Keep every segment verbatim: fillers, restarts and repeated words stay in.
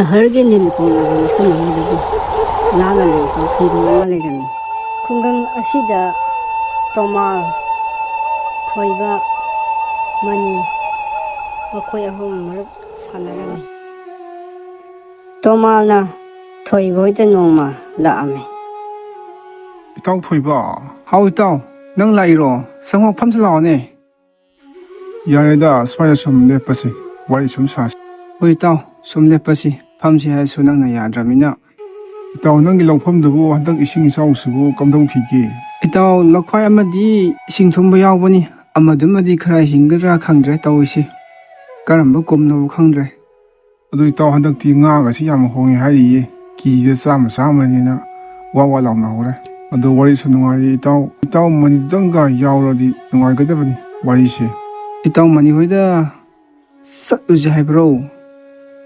ꯁꯍꯔꯒꯤ ꯅꯤꯜ ꯀꯣꯡꯂꯕ ꯃꯐꯝ ꯑꯃꯗꯒꯤ ꯂꯥꯞꯅ ꯂꯩꯕ ꯈꯨꯡꯒꯪ ꯑꯃ ꯂꯩꯔꯝꯃꯤ꯫ ꯈꯨꯡꯒꯪ ꯑꯁꯤꯗ ꯇꯣꯃꯥꯜ, ꯊꯣꯏꯕ, ꯃꯅꯤ, ꯃꯈꯣꯏ ꯑꯍꯨꯝ ꯃꯔꯨꯞ ꯁꯥꯟꯅꯔꯝꯃꯤ꯫ ꯇꯣꯃꯥꯜꯅ ꯊꯣꯏꯕ ꯍꯣꯏꯗ ꯅꯣꯡꯃ ꯂꯥꯛꯑꯝꯃꯤ꯫ "ꯏꯇꯥꯎ ꯊꯣꯏꯕ!" "ꯍꯥꯎ ꯏꯇꯥꯎ, ꯅꯪ ꯂꯥꯛꯏꯔꯣ? ꯆꯪꯉꯛꯑꯣ, ꯐꯝꯁꯤ ꯂꯥꯛꯑꯣꯅꯦ꯫" "ꯌꯥꯔꯦꯗ, ꯁ꯭ꯋꯥꯏꯗ ꯁꯨꯝ ꯂꯦꯞꯄꯁꯤ, ꯋꯥꯔꯤ ꯁꯨꯝ ꯁꯥꯁꯤ꯫" "ꯍꯣꯏ ꯏꯇꯥꯎ, ꯁꯨꯝ ꯂꯦꯞꯄꯁꯤ, ꯐꯝꯁꯤ ꯍꯥꯏꯔꯁꯨ ꯅꯪꯅ ꯌꯥꯗ꯭ꯔꯕꯅꯤꯅ꯫" "ꯏꯇꯥꯎ, ꯅꯪꯒꯤ ꯂꯧꯐꯝꯗꯨꯕꯨ ꯍꯟꯗꯛ ꯏꯁꯤꯡ ꯏꯆꯥꯎꯁꯤꯕꯨ ꯀꯝꯗꯧꯈꯤꯒꯦ?" "ꯏꯇꯥꯎ, ꯂꯧꯈꯥꯏ ꯑꯃꯗꯤ ꯏꯁꯤꯡ ꯊꯨꯝꯕ ꯌꯥꯎꯕꯅꯤ, ꯑꯃꯗꯨꯃꯗꯤ ꯈꯔ ꯍꯤꯡꯒꯗ꯭ꯔꯥ ꯈꯪꯗ꯭ꯔꯦ ꯇꯧꯔꯤꯁꯤ, ꯀꯔꯝꯕ ꯀꯨꯝꯅꯣ ꯈꯪꯗ꯭ꯔꯦ꯫" "ꯑꯗꯨ ꯏꯇꯥꯎ, ꯍꯟꯗꯛꯇꯤ ꯉꯥꯒꯁꯤ ꯌꯥꯝ ꯍꯣꯡꯉꯦ ꯍꯥꯏꯔꯤꯌꯦ, ꯀꯦꯖꯤꯗ ꯆꯥꯝꯃ ꯆꯥꯝꯃꯅꯦꯅ ꯋꯥ ꯋꯥ ꯂꯥꯎꯅꯍꯧꯔꯦ꯫ ꯑꯗꯣ ꯋꯥꯔꯤꯁꯨ ꯅꯨꯡꯉꯥꯏꯔꯤ ꯏꯇꯥꯎ, ꯏꯇꯥꯎ ꯃꯅꯤꯗꯨꯗꯪꯒ ꯌꯥꯎꯔꯗꯤ ꯅꯨꯡꯉꯥꯏꯒꯗꯕꯅꯤ ꯋꯥꯔꯤꯁꯦ꯫" "ꯏꯇꯥꯎ ꯃꯅꯤ ꯍꯣꯏꯗ ꯆꯠꯂꯨꯁꯦ ꯍꯥꯏꯕ꯭ꯔꯣ?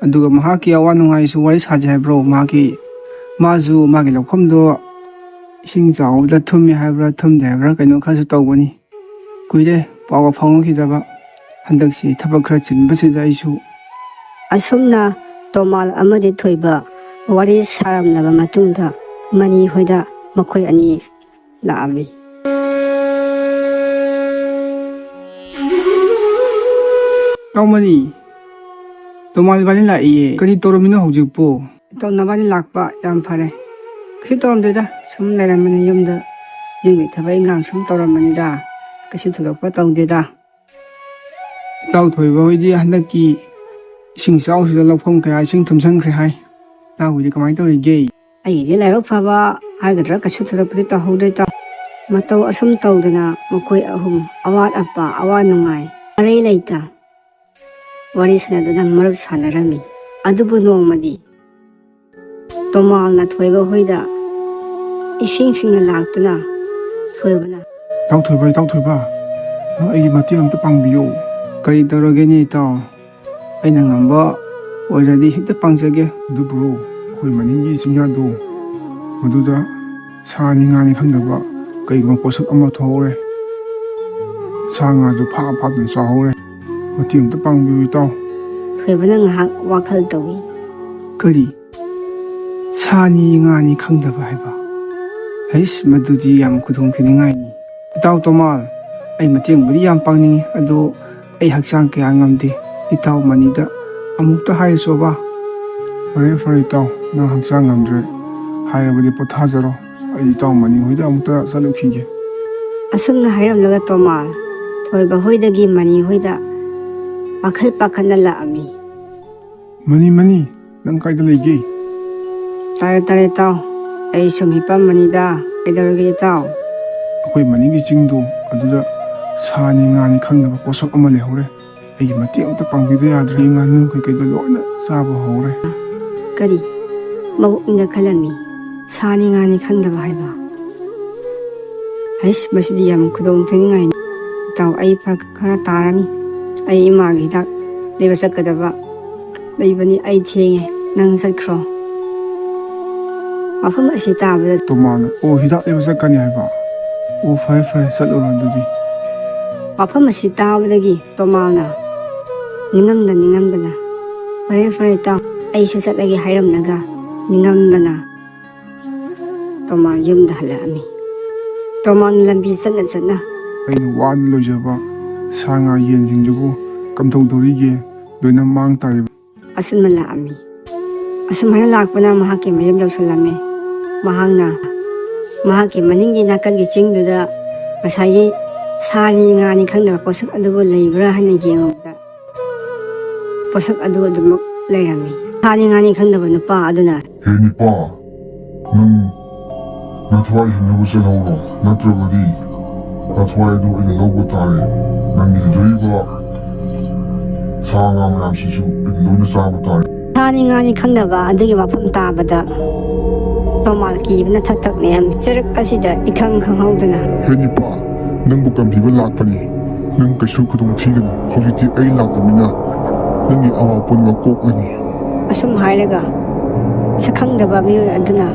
ꯑꯗꯨꯒ ꯃꯍꯥꯛꯀꯤ ꯑꯋꯥ ꯅꯨꯡꯉꯥꯏꯁꯨ ꯋꯥꯔꯤ ꯁꯥꯁꯦ ꯍꯥꯏꯕ꯭ꯔꯣ? ꯃꯍꯥꯛꯀꯤ, ꯃꯥꯁꯨ ꯃꯥꯒꯤ ꯂꯧꯐꯝꯗꯣ ꯏꯁꯤꯡ ꯆꯥꯎꯕꯗ ꯊꯨꯝꯃꯦ ꯍꯥꯏꯕ꯭ꯔꯥ, ꯊꯨꯝꯗꯦ ꯍꯥꯏꯕ꯭ꯔꯥ, ꯀꯩꯅꯣ ꯈꯔꯁꯨ ꯇꯧꯕꯅꯤ꯫ ꯀꯨꯏꯔꯦ ꯄꯥꯎꯒ ꯐꯥꯎꯅꯈꯤꯗꯕ꯫ ꯍꯟꯗꯛꯁꯤ ꯊꯕꯛ ꯈꯔ ꯆꯤꯟꯕꯁꯤꯗ ꯑꯩꯁꯨ꯫" ꯑꯁꯨꯝꯅ ꯇꯣꯃꯥꯜ ꯑꯃꯗꯤ ꯊꯣꯏꯕ ꯋꯥꯔꯤ ꯁꯥꯔꯝꯂꯕ ꯃꯇꯨꯡꯗ, ꯃꯅꯤ ꯍꯣꯏꯗ ꯃꯈꯣꯏ ꯑꯅꯤ ꯂꯥꯛꯑꯝꯃꯤ꯫ "ꯏꯇꯥꯎ ꯃꯅꯤ, ꯇꯣꯃꯥꯜ ꯏꯕꯥꯅꯤ ꯂꯥꯛꯏꯌꯦ꯫ ꯀꯔꯤ ꯇꯧꯔꯝꯃꯤꯅꯣ ꯍꯧꯖꯤꯛꯄꯨ?" "ꯏꯇꯥꯎ, ꯅꯕꯥꯅꯤ ꯂꯥꯛꯄ ꯌꯥꯝ ꯐꯔꯦ꯫ ꯀꯩꯁꯨ ꯇꯧꯔꯝꯗꯦꯗ, ꯁꯨꯝ ꯂꯩꯔꯝꯕꯅꯤ ꯌꯨꯝꯗ, ꯌꯨꯝꯒꯤ ꯊꯕꯛ ꯏꯪꯈꯥꯡ ꯁꯨꯝ ꯇꯧꯔꯝꯕꯅꯤꯗ, ꯀꯩꯁꯨ ꯊꯣꯏꯗꯣꯛꯄ ꯇꯧꯗꯦꯗ꯫" "ꯏꯇꯥꯎ ꯊꯣꯏꯕ ꯍꯣꯏꯗꯤ ꯍꯟꯗꯛꯀꯤ ꯏꯁꯤꯡ ꯏꯆꯥꯎꯁꯤꯗ ꯂꯧꯐꯝ ꯀꯌꯥ ꯏꯁꯤꯡ ꯊꯨꯝꯖꯟꯈ꯭ꯔꯦ ꯍꯥꯏ꯫ ꯏꯇꯥꯎ ꯍꯣꯏꯗꯤ ꯀꯃꯥꯏꯅ ꯇꯧꯔꯤꯒꯦ?" "ꯑꯩꯒꯤꯗꯤ ꯂꯥꯏꯕꯛ ꯐꯕ ꯍꯥꯏꯒꯗ꯭ꯔꯥ, ꯀꯩꯁꯨ ꯊꯣꯏꯗꯣꯛꯄꯗꯤ ꯇꯧꯍꯧꯗ꯭ꯔꯦ ꯏꯇꯥꯎ꯫ ꯃꯇꯧ ꯑꯁꯨꯝ ꯇꯧꯗꯅ ꯃꯈꯣꯏ ꯑꯍꯨꯝ ꯑꯋꯥꯠ ꯑꯄꯥ, ꯑꯋꯥ ꯅꯨꯡꯉꯥꯏ, ꯑꯔꯩ ꯂꯩꯇ ꯋꯥꯔꯤ ꯁꯥꯟꯅꯗꯨꯅ ꯃꯔꯨꯞ ꯁꯥꯟꯅꯔꯝꯃꯤ꯫ ꯑꯗꯨꯕꯨ ꯅꯣꯡꯃꯗꯤ ꯇꯣꯃꯥꯜꯅ ꯊꯣꯏꯕ ꯍꯣꯏꯗ ꯏꯁꯤꯡ ꯁꯤꯡꯅ ꯂꯥꯛꯇꯨꯅ ꯊꯣꯏꯕꯅ "ꯏꯇꯥꯎ ꯊꯣꯏꯕ, ꯏꯇꯥꯎ ꯊꯣꯏꯕ, ꯅꯪ ꯑꯩꯒꯤ ꯃꯇꯦꯡ ꯑꯝꯇ ꯄꯥꯡꯕꯤꯌꯨ꯫" "ꯀꯔꯤ ꯇꯧꯔꯒꯦꯅꯦ ꯏꯇꯥꯎ? ꯑꯩꯅ ꯉꯝꯕ ꯑꯣꯏꯔꯗꯤ ꯍꯦꯛꯇ ꯄꯥꯡꯖꯒꯦ꯫" "ꯑꯗꯨꯕꯨ ꯑꯩꯈꯣꯏ ꯃꯅꯤꯡꯒꯤ ꯆꯤꯡꯌꯥꯗꯣ, ꯃꯗꯨꯗ ꯁꯥꯅꯤ ꯉꯥꯅꯤ ꯈꯪꯗꯕ ꯀꯩꯒꯨꯝꯕ ꯄꯣꯠꯁꯛ ꯑꯃ ꯊꯣꯛꯍꯧꯔꯦ꯫ ꯁꯥ ꯉꯥꯁꯨ ꯐꯥ ꯐꯥꯗꯨꯅ ꯆꯥꯍꯧꯔꯦ꯫ ꯃꯇꯦꯡ ꯑꯝꯇ ꯄꯥꯡꯕꯤꯌꯨ ꯏꯇꯥꯎ꯫" ꯊꯣꯏꯕꯅ ꯉꯥꯏꯍꯥꯛ ꯋꯥꯈꯜ ꯇꯧꯏ꯫ ꯀꯔꯤ? ꯁꯥꯅꯤ ꯉꯥꯅꯤ ꯈꯪꯗꯕ ꯍꯥꯏꯕ? ꯍꯩꯁ, ꯃꯗꯨꯗꯤ ꯌꯥꯝ ꯈꯨꯗꯣꯡꯊꯤꯅꯤꯡꯉꯥꯏꯅꯤ꯫ ꯏꯇꯥꯎ ꯇꯣꯃꯥꯜ, ꯑꯩ ꯃꯇꯦꯡꯕꯨꯗꯤ ꯌꯥꯝ ꯄꯥꯡꯅꯤꯡꯏ, ꯑꯗꯣ ꯑꯩ ꯍꯛꯆꯥꯡ ꯀꯌꯥ ꯉꯝꯗꯦ꯫ ꯏꯇꯥꯎ ꯃꯅꯤꯗ ꯑꯃꯨꯛꯇ ꯍꯥꯏꯔꯨꯆꯣꯕ꯫ ꯐꯔꯦ, ꯐꯔꯦ ꯏꯇꯥꯎ, ꯅꯪ ꯍꯛꯆꯥꯡ ꯉꯝꯗ꯭ꯔꯦ ꯍꯥꯏꯔꯕꯗꯤ ꯄꯣꯊꯥꯖꯔꯣ꯫ ꯑꯩ ꯏꯇꯥꯎ ꯃꯅꯤ ꯍꯣꯏꯗ ꯑꯃꯨꯛꯇ ꯆꯠꯂꯨꯈꯤꯒꯦ꯫ ꯑꯁꯨꯝꯅ ꯍꯥꯏꯔꯝꯂꯒ ꯇꯣꯃꯥꯜ ꯊꯣꯏꯕ ꯍꯣꯏꯗꯒꯤ ꯃꯅꯤ ꯍꯣꯏꯗ ꯄꯥꯈꯠ ꯄꯥꯈꯠꯅ ꯂꯥꯛꯑꯝꯃꯤ꯫ ꯃꯅꯤ, ꯃꯅꯤ, ꯅꯪ ꯀꯥꯏꯗ ꯂꯩꯒꯦ? ꯇꯥꯔꯦ, ꯇꯥꯔꯦ ꯏꯇꯥꯎ, ꯑꯩ ꯁꯨꯝ ꯍꯤꯞꯄꯝꯕꯅꯤꯗ꯫ ꯀꯩꯗꯧꯔꯒꯦ ꯏꯇꯥꯎ? ꯑꯩꯈꯣꯏ ꯃꯅꯤꯡꯒꯤ ꯆꯤꯡꯗꯣ, ꯑꯗꯨꯗ ꯁꯥꯅꯤ ꯉꯥꯅꯤ ꯈꯪꯗꯕ ꯄꯣꯠꯁꯛ ꯑꯃ ꯂꯩꯍꯧꯔꯦ꯫ ꯑꯩꯒꯤ ꯃꯇꯦꯡ ꯑꯝꯇ ꯄꯥꯡꯕꯤꯗ ꯌꯥꯗ꯭ꯔꯦ꯫ ꯉꯥꯅꯨ ꯀꯩꯀꯩꯗꯣ ꯂꯣꯏꯅ ꯆꯥꯕ ꯍꯧꯔꯦ꯫ ꯀꯔꯤ? ꯃꯕꯨꯛꯅꯤꯡꯗ ꯈꯜꯂꯝꯃꯤ, ꯁꯥꯅꯤ ꯉꯥꯅꯤ ꯈꯪꯗꯕ ꯍꯥꯏꯕ꯫ ꯍꯩꯁ, ꯃꯁꯤꯗꯤ ꯌꯥꯝ ꯈꯨꯗꯣꯡ ꯊꯤꯅꯤꯡꯉꯥꯏꯅꯤ꯫ ꯏꯇꯥꯎ, ꯑꯩ ꯐꯔꯛ ꯈꯔ ꯇꯥꯔꯅꯤ꯫ ꯑꯩ ꯏꯃꯥꯒꯤ ꯍꯤꯗꯥꯛ ꯂꯩꯕ ꯆꯠꯀꯗꯕ ꯂꯩꯕꯅꯤ꯫ ꯑꯩ ꯊꯦꯡꯉꯦ, ꯅꯪ ꯆꯠꯈ꯭ꯔꯣ꯫ ꯃꯐꯝ ꯑꯁꯤ ꯇꯥꯕꯗ ꯇꯣꯃꯥꯜꯅ, "ꯑꯣ, ꯍꯤꯗꯥꯛ ꯂꯩꯕ ꯆꯠꯀꯅꯤ ꯍꯥꯏꯕ? ꯑꯣ, ꯐꯔꯦ, ꯐꯔꯦ, ꯆꯠꯂꯨꯔꯣ ꯑꯗꯨꯗꯤ꯫" ꯃꯐꯝ ꯑꯁꯤ ꯇꯥꯕꯗꯒꯤ ꯇꯣꯃꯥꯜꯅ ꯅꯤꯡꯉꯝꯗ ꯅꯤꯡꯉꯝꯗꯅ, "ꯐꯔꯦ, ꯐꯔꯦ, ꯏꯇꯥꯎ, ꯑꯩꯁꯨ ꯆꯠꯂꯒꯦ" ꯍꯥꯏꯔꯝꯂꯒ ꯅꯤꯡꯉꯝꯗꯅ ꯇꯣꯃꯥꯜ ꯌꯨꯝꯗ ꯍꯜꯂꯛꯑꯝꯃꯤ꯫ ꯇꯣꯃꯥꯜꯅ ꯂꯝꯕꯤ ꯆꯠꯅ ꯆꯠꯅ, "ꯑꯩꯅ ꯋꯥꯅ ꯂꯣꯏꯖꯕ ꯁꯥ ꯉꯥ ꯌꯦꯟꯁꯤꯡꯗꯨꯕꯨ ꯀꯝꯗꯧꯗꯧꯔꯤꯒꯦ? ꯂꯣꯏꯅ ꯃꯥꯡ ꯇꯥꯔꯦ꯫" ꯑꯁꯨꯝꯅ ꯂꯥꯛꯑꯝꯃꯤ꯫ ꯑꯁꯨꯃꯥꯏꯅ ꯂꯥꯛꯄꯅ ꯃꯍꯥꯛꯀꯤ ꯃꯌꯨꯝ ꯌꯧꯁꯜꯂꯝꯃꯤ꯫ ꯃꯍꯥꯛꯅ ꯃꯍꯥꯛꯀꯤ ꯃꯅꯤꯡꯒꯤ ꯅꯥꯀꯟꯒꯤ ꯆꯤꯡꯗꯨꯗ ꯉꯁꯥꯏꯒꯤ ꯁꯥꯅꯤ ꯉꯥꯅꯤ ꯈꯪꯗꯕ ꯄꯣꯠꯁꯛ ꯑꯗꯨꯕꯨ ꯂꯩꯕ꯭ꯔꯥ ꯍꯥꯏꯅ ꯌꯦꯡꯉꯨꯕꯗ, ꯄꯣꯠꯁꯛ ꯑꯗꯨ ꯑꯗꯨꯃꯛ ꯂꯩꯔꯝꯃꯤ꯫ ꯁꯥꯅꯤ ꯉꯥꯅꯤ ꯈꯪꯗꯕ ꯅꯨꯄꯥ ꯑꯗꯨꯅ, "ꯍꯦ ꯅꯨꯄꯥ, ꯅꯪ ꯅꯊ꯭ꯋꯥꯏ ꯍꯤꯡꯅꯕ ꯆꯦꯜꯍꯧꯔꯣ, ꯅꯠꯇ꯭ꯔꯕꯗꯤ ꯅꯊ꯭ꯋꯥꯏ ꯑꯗꯨ ꯑꯩꯅ ꯂꯧꯕ ꯇꯥꯔꯦ꯫ ꯅꯪꯒꯤ ꯂꯩꯖꯔꯤꯕ ꯁꯥ ꯉꯥ ꯃꯌꯥꯝꯁꯤꯁꯨ ꯑꯩꯅ ꯂꯣꯏꯅ ꯆꯥꯕ ꯇꯥꯔꯦ꯫" ꯁꯥꯅꯤ ꯉꯥꯅꯤ ꯈꯪꯗꯕ ꯑꯗꯨꯒꯤ ꯋꯥꯐꯝ ꯇꯥꯕꯗ ꯇꯣꯃꯥꯜ ꯀꯤꯕꯅ ꯊꯛ ꯊꯛ ꯅꯤꯛꯑꯝꯃꯤ꯫ ꯆꯔꯛ ꯑꯁꯤꯗ ꯏꯈꯪ ꯈꯪꯍꯧꯗꯅ, "ꯍꯦ ꯅꯨꯄꯥ, ꯅꯪꯕꯨ ꯀꯟꯕꯤꯕ ꯂꯥꯛꯄꯅꯤ꯫ ꯅꯪ ꯀꯩꯁꯨ ꯈꯨꯗꯣꯡ ꯊꯤꯒꯅꯨ꯫ ꯍꯧꯖꯤꯛꯇꯤ ꯑꯩ ꯂꯥꯛꯂꯕꯅꯤꯅ ꯅꯪꯒꯤ ꯑꯋꯥꯕ ꯄꯨꯝꯅꯃꯛ ꯀꯣꯛꯂꯅꯤ꯫" ꯑꯁꯨꯝ ꯍꯥꯏꯔꯒ ꯁꯛꯈꯪꯗꯕ ꯃꯤꯑꯣꯏ ꯑꯗꯨꯅ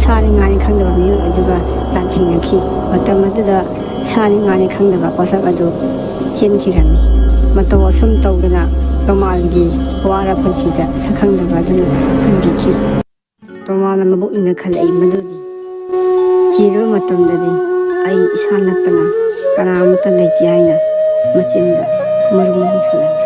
ꯁꯥꯅꯤ ꯉꯥꯅꯤ ꯈꯪꯗꯕ ꯃꯤꯑꯣꯏ ꯑꯗꯨꯒ ꯂꯥꯟꯊꯦꯡꯅꯈꯤ꯫ ꯃꯇꯝ ꯑꯗꯨꯗ ꯁꯥꯅꯤ ꯉꯥꯅꯤ ꯈꯪꯗꯕ ꯄꯣꯠꯁꯛ ꯑꯗꯨ ꯆꯦꯟꯈꯤꯔꯝꯃꯤ꯫ ꯃꯇꯧ ꯑꯁꯨꯝ ꯇꯧꯗꯅ ꯇꯣꯃꯥꯜꯒꯤ ꯋꯥꯔ ꯄꯨꯟꯁꯤꯗ ꯁꯛꯈꯪꯗꯕ ꯑꯗꯨꯅ ꯍꯟꯕꯤꯈꯤ꯫ ꯇꯣꯃꯥꯜꯅ ꯃꯕꯨꯛꯅꯤꯡꯅ ꯈꯜꯂꯛꯏ ꯃꯗꯨꯗꯤ ꯆꯤꯔꯕ ꯃꯇꯝꯗꯗꯤ ꯑꯩ ꯏꯁꯥ ꯅꯠꯇꯅ ꯀꯅꯥ ꯑꯃꯠꯇ ꯂꯩꯇꯦ ꯍꯥꯏꯅ ꯃꯆꯤꯟꯗ ꯃꯔꯨꯝ ꯃꯔꯨꯝ ꯁꯣꯜꯂꯝꯃꯤ꯫